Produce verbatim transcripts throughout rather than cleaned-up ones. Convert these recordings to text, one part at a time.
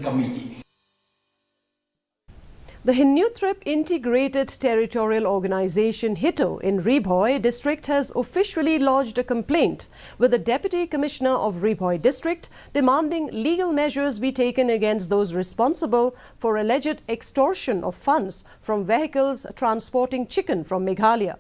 Committee. The Hynñiewtrep Integrated Territorial Organization, HITO, in Ri Bhoi district has officially lodged a complaint with the Deputy Commissioner of Ri Bhoi district demanding legal measures be taken against those responsible for alleged extortion of funds from vehicles transporting chicken from Meghalaya.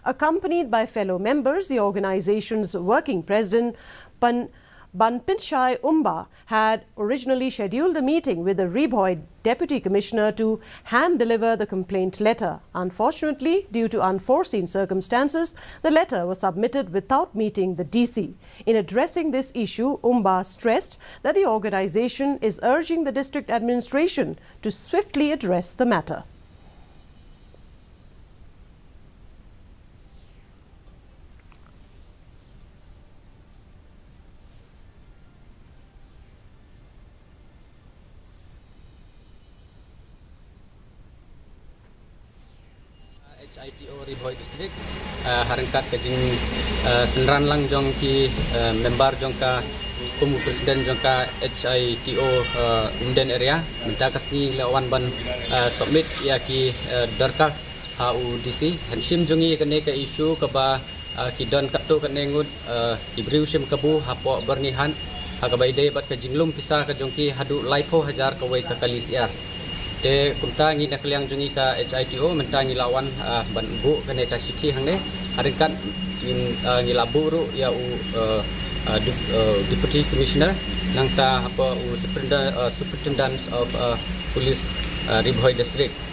Accompanied by fellow members, the organization's working president, Pan Banpinshai Umba had originally scheduled a meeting with the Ri Bhoi Deputy Commissioner to hand deliver the complaint letter. Unfortunately, due to unforeseen circumstances, the letter was submitted without meeting the D C. In addressing this issue, Umba stressed that the organization is urging the district administration to swiftly address the matter. H I T O Ri Bhoi District, uh, ha ryngkat ka jing uh, synran lang jong ki uh, member jong ka kum u president jong ka H I T O uh, Umden area mynta ka sngi la wan ban uh, submit ïa ki uh, dorkas ha u D C. Hynshim jong ngi kane ka issue kaba uh, ki don katto katne ngut uh, ki briew shim kabu hapoh Byrnihat ha kaba ïadei bad ka jinglum pisa ka jong ki haduh laiphew hajar kawei ka kali syiar. Te kumta ngi na ka liang jong ngi ka H I T O mynta ngi la wan uh, ban buh kane ka shithi hangne. Ha ryngkat ngin uh, ngi la buh ruh ïa u uh, uh, Dep- uh, Deputy Commissioner nangta hapoh u Superintendent, uh, Superintendent of uh, Police uh, Ri Bhoi District.